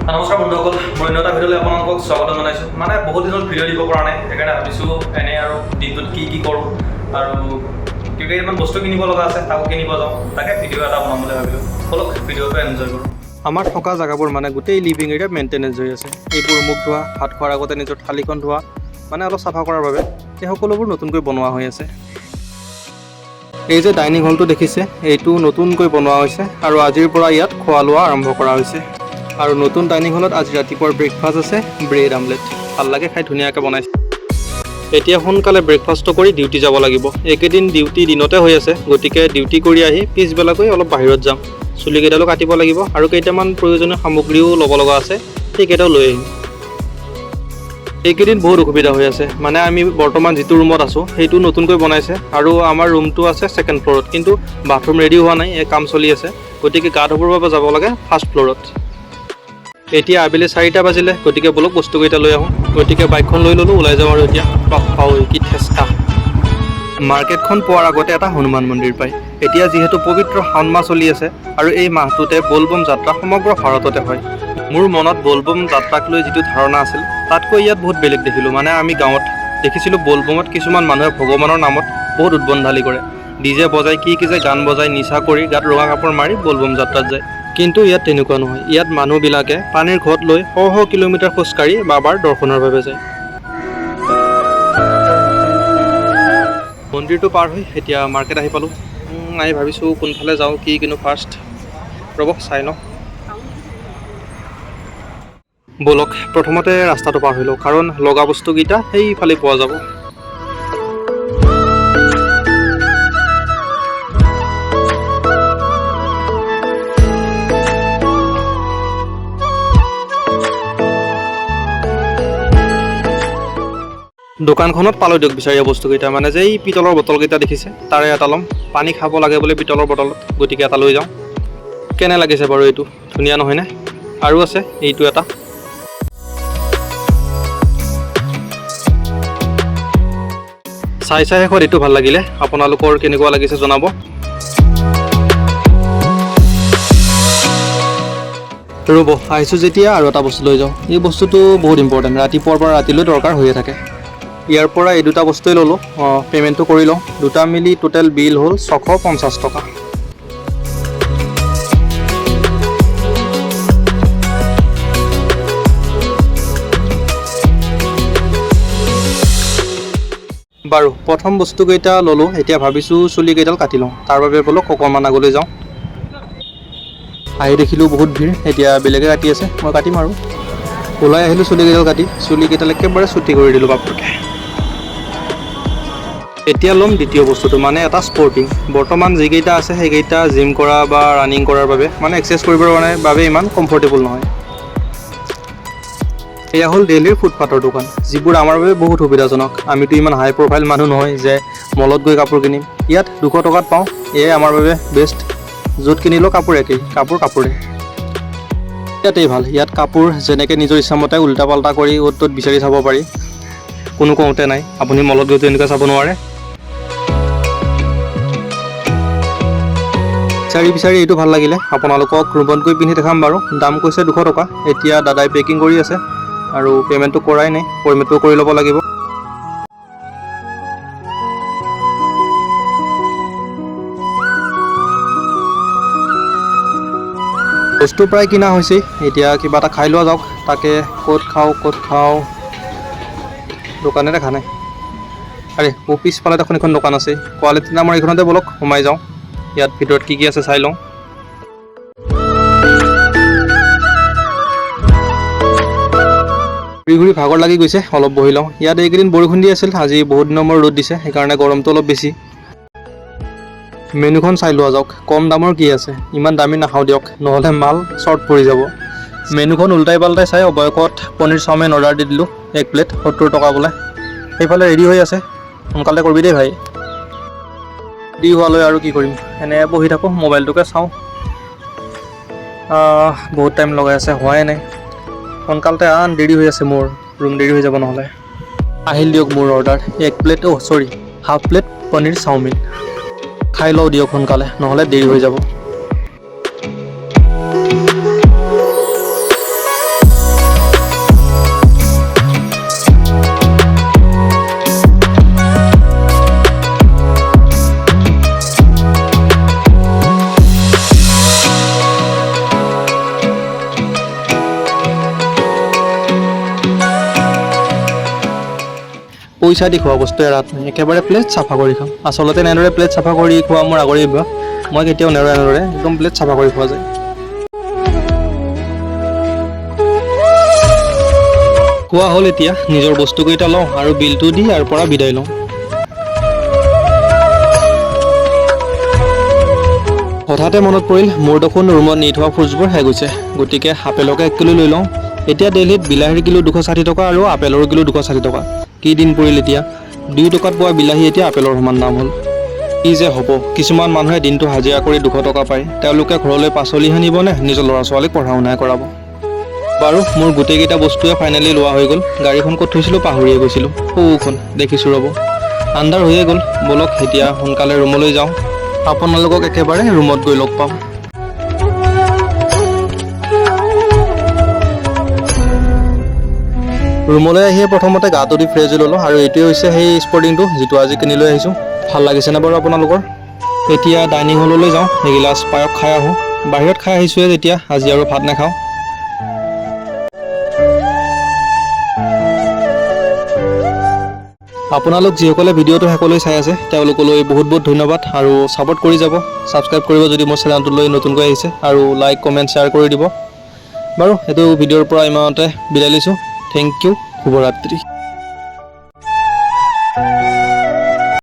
নমস্কাৰ বন্ধুসকল, মোৰ অন্য এটা ভিডিঅ'লৈ আপোনালোকক স্বাগতম জনাইছোঁ। মানে বহুত দিন হ'ল ভিডিঅ' দিব পৰা নাই, সেইকাৰণে ভাবিছোঁ এনেই আৰু দিনটোত কি কি কৰোঁ আৰু কেইটামান বস্তু কিনিব লগা আছে, তাকো কিনিব যাওঁ, তাকে ভিডিঅ' এটা বনাম বুলি ভাবিলোঁ। ব'লক, ভিডিঅ'টো এনজয় কৰোঁ। আমাৰ থকা জেগাবোৰ মানে গোটেই লিভিং এৰিয়া মেইনটেনেঞ্চ হৈ আছে। এইবোৰ মুখ ধোৱা, ভাত খোৱাৰ আগতে নিজৰ থালিখন ধোৱা, মানে অলপ চাফা কৰাৰ বাবে এই সকলোবোৰ নতুনকৈ বনোৱা হৈ আছে। এই যে ডাইনিং হলটো দেখিছে, এইটো নতুনকৈ বনোৱা হৈছে আৰু আজিৰ পৰা ইয়াত খোৱা লোৱা আৰম্ভ কৰা হৈছে। আৰু নতুন ডাইনিং হলত আজি ৰাতিপুৱাৰ ব্ৰেকফাষ্ট আছে, ব্ৰেড আমলেট। ভাল লাগে খাই, ধুনীয়াকৈ বনাইছে। এতিয়া সোনকালে ব্ৰেকফাষ্টটো কৰি ডিউটি যাব লাগিব। এইকেইদিন ডিউটি দিনতে হৈ আছে, গতিকে ডিউটি কৰি আহি পিছবেলাকৈ অলপ বাহিৰত যাম। চুলিকেইডালো কাটিব লাগিব আৰু কেইটামান প্ৰয়োজনীয় সামগ্ৰীও ল'ব লগা আছে, সেইকেইটাও লৈ আহিম। এইকেইদিন বহুত অসুবিধা হৈ আছে। মানে আমি বৰ্তমান যিটো ৰুমত আছোঁ, সেইটো নতুনকৈ বনাইছে আৰু আমাৰ ৰুমটো আছে ছেকেণ্ড ফ্ল'ৰত, কিন্তু বাথৰুম ৰেডি হোৱা নাই, এই কাম চলি আছে। গতিকে গা ধুবৰ বাবে যাব লাগে ফাৰ্ষ্ট ফ্ল'ৰত। এতিয়া আবেলি 4টা বাজিলে, গতিকে ব'লক বস্তুকেইটা লৈ আহোঁ। গতিকে বাইকখন লৈ ল'লোঁ, ওলাই যাওঁ আৰু এতিয়া। বাপ্পা ঐ, কি ঠেচকা! মাৰ্কেটখন পোৱাৰ আগতে এটা হনুমান মন্দিৰ পায়। এতিয়া যিহেতু পবিত্ৰ শাওণ মাহ চলি আছে আৰু এই মাহটোতে বলবম যাত্ৰা সমগ্ৰ ভাৰততে হয়। মোৰ মনত বলবম যাত্ৰাক লৈ যিটো ধাৰণা আছিল, তাতকৈ ইয়াত বহুত বেলেগ দেখিলোঁ। মানে আমি গাঁৱত দেখিছিলোঁ, বলবমত কিছুমান মানুহে ভগৱানৰ নামত বহুত উদ্ভণ্ডালি কৰে, ডিজে বজাই, কি কি যে গান বজাই, নিচা কৰি গাত ৰঙা কাপোৰ মাৰি বলবম যাত্ৰাত যায়। কিন্তু ইয়াত তেনেকুৱা নহয়। ইয়াত মানুহবিলাকে পানীৰ ঘট লৈ শ শ কিলোমিটাৰ খোজকাঢ়ি বাবাৰ দৰ্শনৰ বাবে যায়। মন্দিৰটো পাৰ হৈ এতিয়া মাৰ্কেট আহি পালোঁ। আহি ভাবিছোঁ কোনফালে যাওঁ, কি কিনো ফাৰ্ষ্ট, ৰ'ব চাই লওঁ। ব'লক, প্ৰথমতে ৰাস্তাটো পাৰ হৈ লওঁ, কাৰণ লগা বস্তুকেইটা সেইফালে পোৱা যাব। দোকানখনত পালোঁ দিয়ক বিচাৰি বস্তুকেইটা। মানে যে এই পিতলৰ বটলকেইটা দেখিছে, তাৰে এটা ল'ম। পানী খাব লাগে বোলে পিতলৰ বটলত, গতিকে এটা লৈ যাওঁ। কেনে লাগিছে বাৰু এইটো? ধুনীয়া নহয়নে? আৰু আছে এইটো এটা। চাই চাই শেষত এইটো ভাল লাগিলে। আপোনালোকৰ কেনেকুৱা লাগিছে জনাব। ৰ'ব, আহিছোঁ যেতিয়া আৰু এটা বস্তু লৈ যাওঁ। এই বস্তুটো বহুত ইম্পৰ্টেণ্ট, ৰাতিপুৱাৰ পৰা ৰাতিলৈ দৰকাৰ হৈয়ে থাকে। ইয়াৰ পৰা এই দুটা বস্তুৱে ল'লোঁ। অঁ, পে'মেণ্টটো কৰি লওঁ। দুটা মিলি টোটেল বিল হ'ল 650 টকা। বাৰু, প্ৰথম বস্তুকেইটা ল'লোঁ। এতিয়া ভাবিছোঁ চুলিকেইডাল কাটি লওঁ। তাৰ বাবে বোলো অকণমান আগলৈ যাওঁ। আহি দেখিলোঁ বহুত ভিৰ। এতিয়া বেলেগে কাটি আছে, মই কাটিম আৰু। ওলাই আহিলোঁ চুলিকেইডাল কাটি। চুলিকেইডাল একেবাৰে চুটি কৰি দিলোঁ বাপেকে। এতিয়া ল'ম দ্বিতীয় বস্তুটো, মানে এটা স্পৰ্টিং। বৰ্তমান যিকেইটা আছে, সেইকেইটা জিম কৰা বা ৰানিং কৰাৰ বাবে, মানে এক্সাৰচাইজ কৰিবৰ কাৰণে বাবে ইমান কমফৰ্টেবল নহয়। এয়া হ'ল দিল্লীৰ ফুটপাথৰ দোকান, যিবোৰ আমাৰ বাবে বহুত সুবিধাজনক। আমিতো ইমান হাই প্ৰফাইল মানুহ নহয় যে মলত গৈ কাপোৰ কিনিম। ইয়াত 200 টকাত পাওঁ, এয়াই আমাৰ বাবে বেষ্ট। য'ত কিনিলেও কাপোৰ একেই, কাপোৰ কাপোৰে। ইয়াতেই ভাল, ইয়াত কাপোৰ যেনেকৈ নিজৰ ইচ্ছামতে উল্টা পাল্টা কৰি অ'ত ত'ত বিচাৰি চাব পাৰি, কোনো কওঁতে নাই। আপুনি মলত গৈতো এনেকুৱা চাব নোৱাৰে। বিচাৰি বিচাৰি এইটো ভাল লাগিলে। আপোনালোকক ৰুমত গৈ পিন্ধি দেখাম বাৰু। দাম কৈছে 200 টকা। এতিয়া দাদাই পেকিং কৰি আছে আৰু পে'মেণ্টটো কৰাই নাই, পে'মেণ্টটো কৰি ল'ব লাগিব। বস্তু প্ৰায় কিনা হৈছেই। এতিয়া কিবা এটা খাই লোৱা যাওক। তাকে ক'ত খাওঁ, ক'ত খাওঁ, দোকানে দেখা নাই। আৰে, ও পিছফালে দেখোন এখন দোকান আছে, কোৱালিটি নামৰ। এইখনতে ব'লক সোমাই যাওঁ। ইয়াত ভিতৰত কি কি আছে চাই লওঁ। ঘূৰি ঘূৰি ভাগৰ লাগি গৈছে, অলপ বহি লওঁ। ইয়াত এইকেইদিন বৰষুণ দি আছিল, আজি বহুত দিনৰ মূৰত ৰ'দ দিছে, সেইকাৰণে গৰমটো অলপ বেছি। মেনুখন চাই লোৱা যাওক, কম দামৰ কি আছে। ইমান দামী নাখাওঁ দিয়ক, নহ'লে মাল শ্বৰ্ট পৰি যাব। মেনুখন উল্টাই পাল্টাই চাই অৱশেষত পনীৰ চাওমিন অৰ্ডাৰ দি দিলোঁ এক প্লেট, 70 টকা বোলে। সেইফালে ৰেডি হৈ আছে। সোনকালে কৰিবি দেই ভাই। ৰেডি হোৱালৈ আৰু কি কৰিম, এনে বহি থাকোঁ, মোবাইলটোকে চাওঁ। বহুত টাইম লগাই আছে, হোৱাই নাই। সোনকালতে আন, দেৰি হৈ আছে মোৰ, ৰুম দেৰি হৈ যাব নহ'লে। আহিল দিয়ক মোৰ অৰ্ডাৰ, এক প্লেট, অ' চৰি, হাফ প্লেট পনীৰ চাওমিন। খাই লওঁ দিয়ক সোনকালে, নহ'লে দেৰি হৈ যাব। পইচা দি খোৱা বস্তু এৰাত নাই, একেবাৰে প্লেট চাফা কৰি খাম। আচলতে এনেদৰে প্লেট চাফা কৰি খোৱা মোৰ আগৰে অভ্যাস। মই কেতিয়াও নেৰো, এনেদৰে একদম প্লেট চাফা কৰি খোৱা যায়। খোৱা হ'ল, এতিয়া নিজৰ বস্তুকেইটা লওঁ আৰু বিলটো দি ইয়াৰ পৰা বিদায় লওঁ। হঠাতে মনত পৰিল, মোৰ দেখোন ৰুমত নি থোৱা ফ্ৰুটছবোৰ শেষ হৈছে। গতিকে আপেলকে 1 কিলো লৈ লওঁ। এতিয়া দিল্লীত বিলাহীৰ কিলো 260 টকা আৰু আপেলৰ কিলো 260 টকা। কি দিন পৰিল! এতিয়া 2 টকাত পোৱা বিলাহী এতিয়া আপেলৰ সমান দাম হ'ল। কি যে হ'ব! কিছুমান মানুহে দিনটো হাজিৰা কৰি 200 টকা পায়। তেওঁলোকে ঘৰলৈ পাচলিহে নিবনে নিজৰ ল'ৰা ছোৱালীক পঢ়া শুনাই কৰাব? বাৰু, মোৰ গোটেইকেইটা বস্তুৱে ফাইনেলি লোৱা হৈ গ'ল। গাড়ীখন ক'ত থৈছিলোঁ পাহৰিয়ে গৈছিলোঁ। সৌখন দেখিছোঁ, ৰ'ব। আন্ধাৰ হৈয়ে গ'ল। ব'লক, এতিয়া সোনকালে ৰুমলৈ যাওঁ। আপোনালোকক একেবাৰে ৰুমত গৈ লগ পাম। ৰুমলৈ আহিয়ে প্ৰথমতে গাটো ধুই ফ্ৰেছ হৈ ল'লোঁ আৰু এইটোৱে হৈছে সেই স্পৰ্টিংটো, যিটো আজি কিনি লৈ আহিছোঁ। ভাল লাগিছেনে বাৰু আপোনালোকৰ? এতিয়া ডাইনিং হললৈ যাওঁ, এগিলাচ পায়স খাই আহোঁ। বাহিৰত খাই আহিছোঁৱে যেতিয়া, আজি আৰু ভাত নাখাওঁ। আপোনালোক যিসকলে ভিডিঅ'টো শেষলৈ চাই আছে, তেওঁলোকলৈ বহুত বহুত ধন্যবাদ আৰু ছাপোৰ্ট কৰি যাব। ছাবস্ক্ৰাইব কৰিব যদি মোৰ চেনেলটোলৈ নতুনকৈ আহিছে আৰু লাইক, কমেণ্ট, শ্বেয়াৰ কৰি দিব। বাৰু, এইটো ভিডিঅ'ৰ পৰা ইমানতে বিদায় লৈছোঁ। Thank U, শুভৰাত্ৰি।